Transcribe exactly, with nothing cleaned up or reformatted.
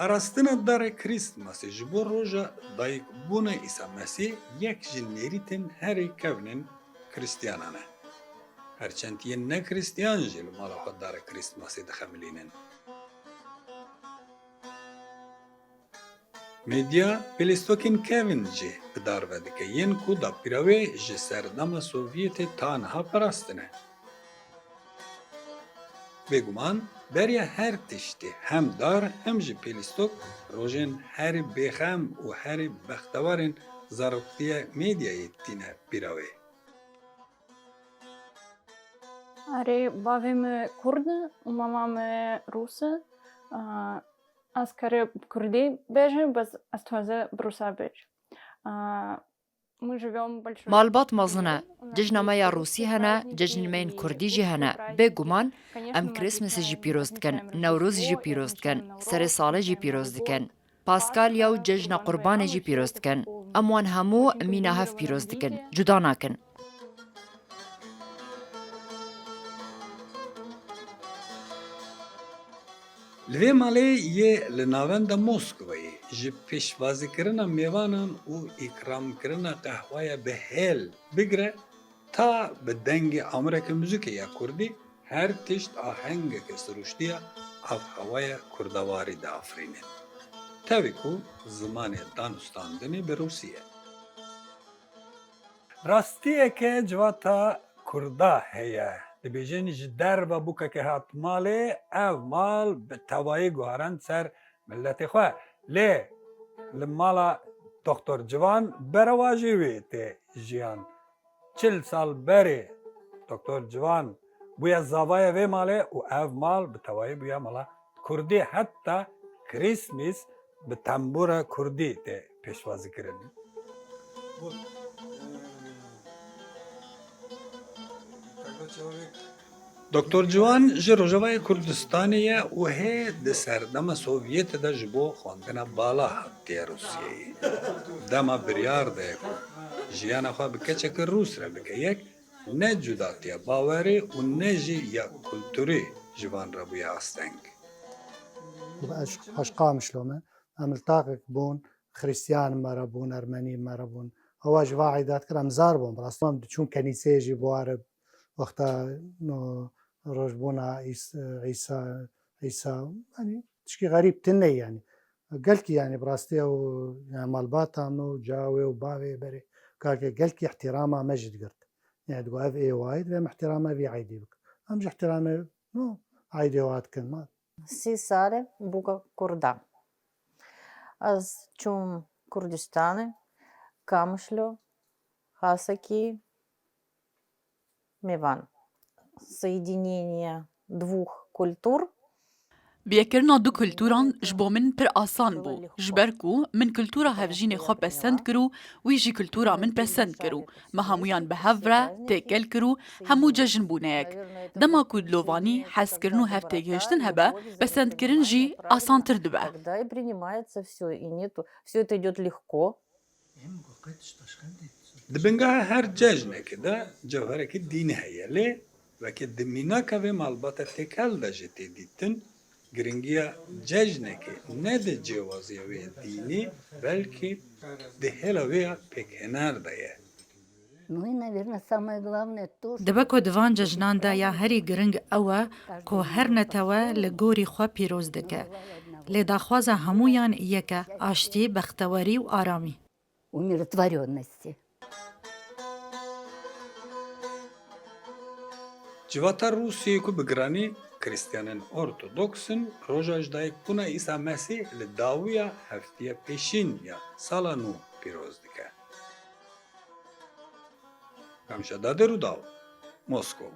Arastina darê Krîstmasê ji bo roja dayikbûna Îsa Mesîh yek ji nêrîtên herî kevn ên Krîstiyanan e. Her çend yên ne Krîstiyan jî li mala xwe darê Krîstmasê dixemilînin. Medya pêlîstokên kevn jî bi dar ve dike, yên ku dapîra wê ji serdema Sovyetê ta niha parastine. Bêguman, beriya her tiştî hem dar hem jî pêlîstok rojên herî bêxem û herî bextewarên zaroktiya medyayê tîne bîra wê. Erê, bavê min Kurd e û mama min Rûs e. A, Ez kare bi kurdî bêjim, bes ez dixwaze bi rûsa bêjim. A, Malbat mezin e. Cejna me ya rûsî hene, cejnên me yên kurdî jî hene. Bêguman, em Krîsmesê jî pîroz dikin, Newrozê jî pîroz dikin, Serê Salê jî pîroz dikin. Paskalya û cejna Qurbanê jî pîroz dikin. Em wan hemû mîna hev pîroz dikin, cuda nakin. Li vê malê yê li navenda Moskovayê ji pêşwazîkirina mêvanan û îkramkirina qehweya bi hêl bigire ta bi dengê amûrekê muzîkê ya kurdî her tişt ahengeke sirûştiya avhewaya kurdewarî diafirînin. Tevî ku zimanê danûstandinê bi rûsî ye. Rastiyeke civata kurda heye. Dibêjin ji derve bûkeke hat malê, ev mal bi tevayî guharand ser miletê xwe. Lê li mala Doktor Civan berewajî wê tê jiyan. Çil sal berê Doktor Civan bûye zavaya vê malê û ev mal bi tevayî bûye mala kurdî. Heta Krîsmîs bi tembûra kurdî tê pêşwazîkirin. Doktor Ciwan ji Rojavayê Kurdistanê ye û hê di serdema Sovyetê de ji bo xwendina bala hatiye Rûsiyeyê. Dema biryar daye ku jiyana xwe bi keçeke Rûs re bike yek, ne cudatiya bawerî û ne jî ya kulturî ji van re bûye asteng. Ez ji Qamişlo me. Em li taqek bûn, Xristiyan me re bûn, Ermenî me re bûn. Ewa ji va eyda dikir, em zar bûn. Bi rastî em diçûn kenîseyê jî bi wa re wexta no rojbûna Îs- Îsa, Îsa, yanî tişkî xerîb tune ye yanî. Gelkî yanî bi rastî ew, yanî malbata me û cawê û bavê berê kake gelkî îhtîrama me jî digirt. Yanî digot ev ê wa ye, divê em îhtîrama vî eydî bikin. Em jî îhtîramê no eydê wa dikin. Ma Sî sal e bûka kurda. Ez çûm Kurdistanê, Kamişlo, Hasekî, Mêvan. Соединение двух культур. Biyekirina du kulturan ji bo min pir asan bû, ji ber ku min kultura hevjînê xwe pesend kir û wî jî kultura min pesend kir û me hemûyan bi hev re têkel kir û hemû cejn bûne yek. Dema ku dilovanî, hezkirin û hevtêgihiştin hebe, pesendkirin jî asantir dibe. Когда и принимается всё, и нету, всё это идёт легко. Di bingeha her cejnekê de cewherekî dînî heye, lê weke di mînaka vê malbata têkel de jî tê dîtin, giringiya cejnekê ne di cêwaziya wê dînî, belkî di hêla wê ya pêkhener de ye. Dibe ku di van cejnan de ya herî giring ew e ku her netewe li gorî xwe pîroz dike. Lê daxwaza hemûyan yek e, aştî, bextewerî û aramî. Civata Rûsiyê ku bi giranî Krîstiyanên Ortodoks in, roja ji dayikbûna Îsa Mesîh li dawiya heftiya pêşîn ya sala nû pîroz dike. Kamşa Dadê Rûdaw, Moskow.